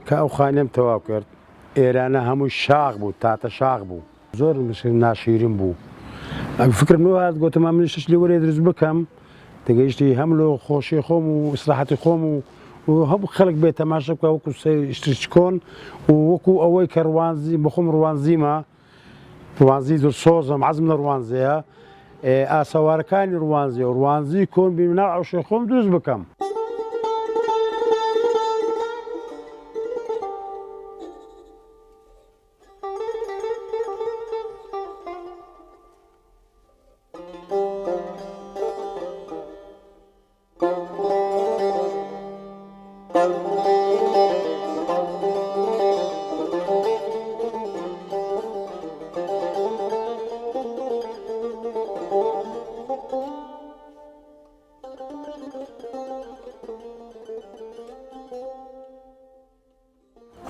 کە ئەو خانیەم تەواو کرد ئێرانە هەمووی شاخ بوو، تاتە شاخ بوو. زۆر ناشیرین بوو. فکرم لۆ هات گۆتم ئەمن شتێ لێ وەرێ دروست بکەم تێگەیشتی هەم لۆ خۆشی خۆم و ئیسراحەتی خۆم و هەم خەڵک بێ تەماشە بکە وەکو شتێکی کۆن و وەکو ئەوەی کە ڕوانزی بخۆم ڕوانزیمە ڕوانزی دڵسۆزم عەزم لە ڕوانزەیە ئاسەوارەکانی ڕوانزێ و ڕوانزی کۆن بیم ناو عەوشەی خۆم دروست بکەم.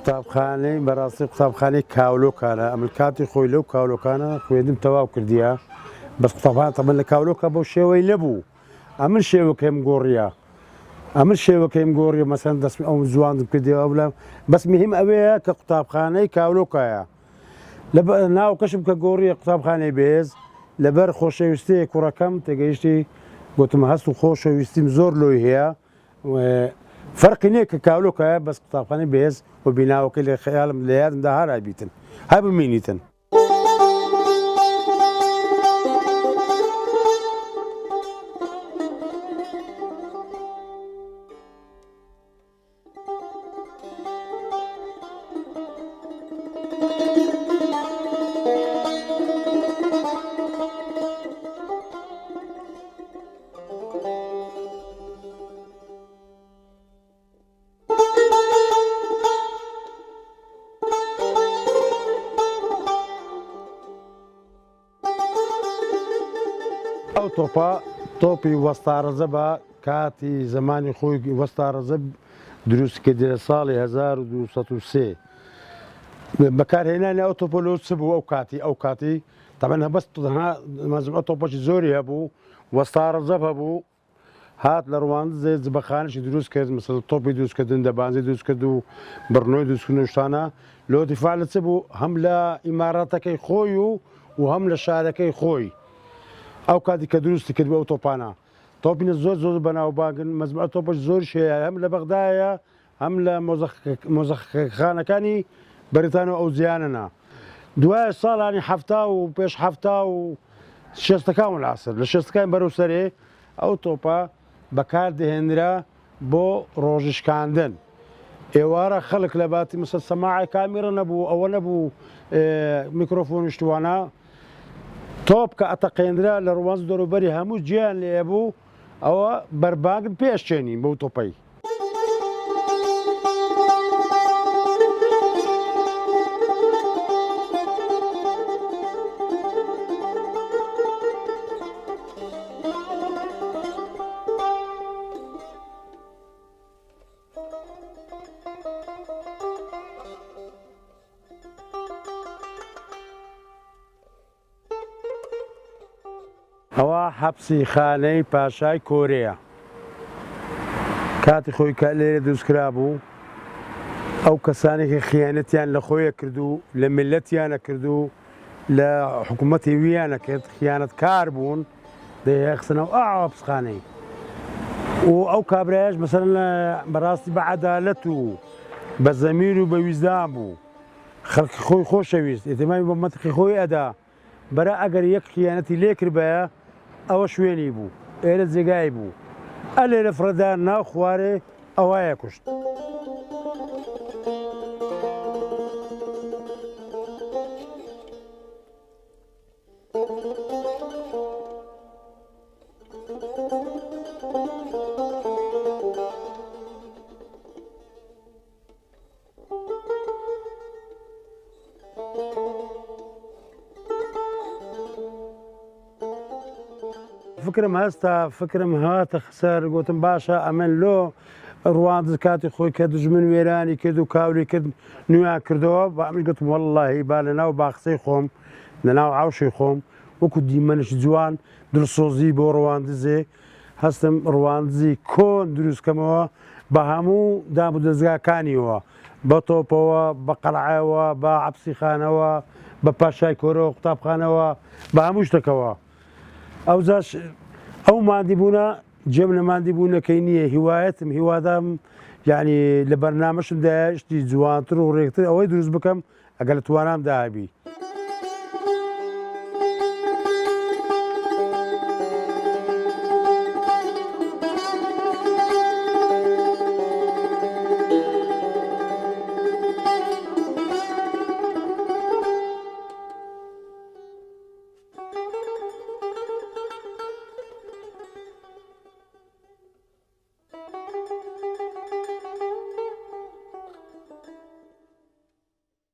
قوتابخانەی بەڕاستی قوتابخانەی کاولۆکانە ئەمن کاتی خۆی لەو کاولۆکانە خوێندم تەواو کردیە بەس قوتابخانە تەبەن لە کاولۆکە بەو شێوەی نەبوو ئەمن شێوەکەیم گۆڕیە ئەمن شێوەکەیم گۆڕیە مەسەن دەست ئەو جواندم کردی ئەو لە بەس مهم ئەوەیە کە قوتابخانەی کاولۆکایە لە ناو کەشم کە گۆڕیە قوتابخانەی بێز لەبەر خۆشەویستی کوڕەکەم تێگەیشتی گوتم هەست و خۆشەویستیم زۆر لۆی هەیە فەرقی نییە کە کاولۆکایە بەس قوتابخانەی بەهێز و بیناوەکەی لە خەیاڵم لە یادمدا هەر بیتن هەر بمینیتن. ئەو تۆپە تۆپی وەستا ڕەجەبە کاتی زەمانی خۆی وەستا ڕەجەب دروست کردی لە ساڵی 1203 بەکارهێنانی ئەو تۆپە لۆ چ بوو ئەو کاتی ئەو کاتی تەبەن هەبەست تەنها مەزم ئەو تۆپەشی زۆری هەبوو وەستا ڕەجەب هەبوو هات لە ڕواندزێ جبەخانەشی دروست کرد مثل تۆپی دروست کردن دەبانجی دروست کرد و بڕنۆی دروست کردن و شتانە لۆ دیفاع لە چ بوو هەم لە ئیماراتەکەی خۆی و و هەم لە شارەکەی خۆی ئەو کاتی کە دروستی کرد ئەو تۆپانە تۆپینە زۆر زۆر بەناوبانگن مەجموعە تۆپەش زۆریش هەیە هەم لە بەغدایە هەم لە مۆزەخانەکانی بەریتانیا و ئەو جیهانەنا دوای ساڵانی حەفتا و پێش حەفتا و شێستەکان و العصر لە شێستەکان بەرەو سەرێ ئەو تۆپە بەکار دەهێنرا بۆ ڕۆژشکاندن ئێوارە خەڵک لە باتی مسە سەماعە کامیرە نەبوو ئەوە نەبوو میکرۆفۆن شتوانە تۆپ کە ئەتەقێنرا لە ڕوانز دەروبەری هەموو جیان لێ بوو ئەوە بەربانگت پێشچێنین بەو تۆپەی. ئەوە حەپسی خانەی پاشای کۆرێیە. کاتی خۆی کە لێرە دروست کرابوو ئەو کەسانەی کە خیانەتیان لە خۆیە کرد و لە میللەتیانە کرد و لە حکوومەتی ویانە کرد خیانەتکار بوون دەیخستنەوە ئەو حەپسخانەی و ئەو کابرایەش مەسەلەن بەڕاستی بە عەدالەت و بە زەمیر و بە ویژدان بوو خەڵکی خۆی خۆشەویست ئیتمامی بە مەنتقی خۆی ئەدا برا ئەگەر یەک خیانەتی لێ کردبایە ئەوە شوێنی بوو ئێرە جێگای بوو ئە لێرە فڕێدا ناو خوارێ ئەوایە کوشت. فکرم هەستا فکرم هاتە خسەر گوتم باشە ئەمن لۆ ڕواندز کاتی خۆی کە دژمن وێرانی کرد و کاولی کرد نویان کردەوە بە ئەمن گوتم واللهی با لە ناو باخچەی خۆم لە ناو عوشی خۆم وەکو دیمەنێکی جوان دڵسۆزی بۆ ڕواندزێ هەستم ڕواندزی کۆن دروست کەمەوە بە هەموو دام و دەزگاکانیەوە بە تۆپەوە بە قەڵعەوە بە عەبسیخانەوە بە پاشای کۆرەوە قوتابخانەوە بە هەموو شتەکەوە ئەوجاش ئەو مادی بوونە جێم لە مادی بوونەکەی نییە هیوایەتم هیوادام یعنی لە بەرنامەشمدا شتی جوانتر و ڕێکتر ئەوەی دروست بکەم ئەگەر لە توانامدا هەبی.